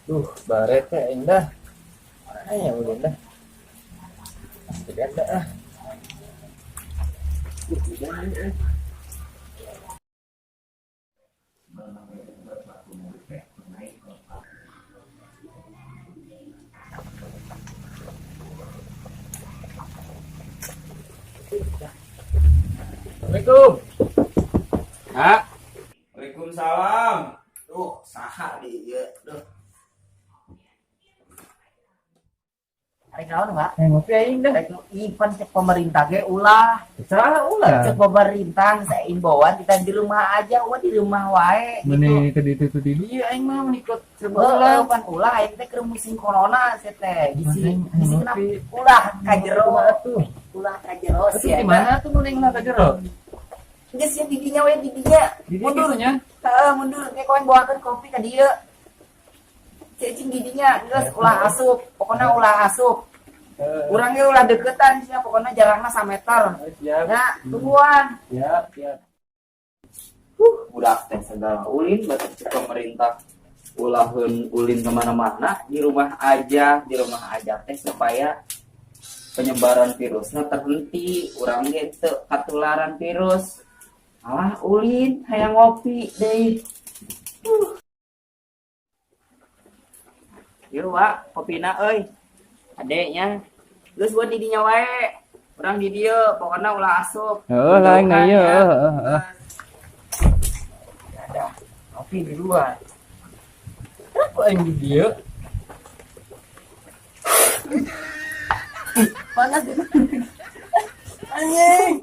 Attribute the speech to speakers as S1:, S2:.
S1: Duh, baret teh aing dah. Mana ya ulin dah. Tidak ada ah. Duh, hujan ini, eh. Assalamualaikum.
S2: Hah? Waalaikumsalam.
S3: Duh, saha di ieu, duh.
S4: Arek naon, Pak?
S1: Eh, ngopi aing dah.
S4: Rek event cek pemerintah ge ulah.
S1: Salah ulah.
S4: Cek pemerintah saya imbauan kita di rumah aja, ulah di rumah wae gitu.
S1: Meni ke ditu tu di dieu aing mah menikot serba
S4: Heeh,
S1: ulah.
S4: Pan ulah aing teh keur musim corona sia teh. Bisi
S1: Aing
S4: bisi kenapa
S1: ngopi.
S4: Ulah ka jero,
S1: Kumaha tuh?
S4: Ulah ka jero
S1: Atuh
S4: sia.
S1: di mana tuh nu ulah ka jero?
S4: Geus sia di dinya we, di dinya.
S1: Di dieu
S4: Mundur.
S1: kitu nya.
S4: Heeh, mundur. Kayak koin bawakeun kopi ka dieu. Cicing di dinya geus ulah asup, pokoknya ulah asup. Urang ge ulah deketan sia, pokoknya jarakna 1 meter.
S1: Siap.
S4: Ya, tungguan.
S1: Siap, siap.
S2: Budak teh segala ulin, baca cek pemerintah ulaheun ulin kemana-mana, di rumah aja, di rumah aja teh supaya penyebaran virusnya terhenti, urang ge teu katularan virus. Alah, ulin hayang ngopi deui. Yeuh, Wak, kopina euy. Adeknya. Geus buat di dinya wae. Urang di dieu, pokoknya ulah asup.
S1: Heeh lah aing
S2: Jauhan
S1: ieu,
S2: ya.
S1: heeh, heeh.
S4: Ada kopi di luar.
S1: Kenapa aing di dieu?
S4: Panas. Anjing.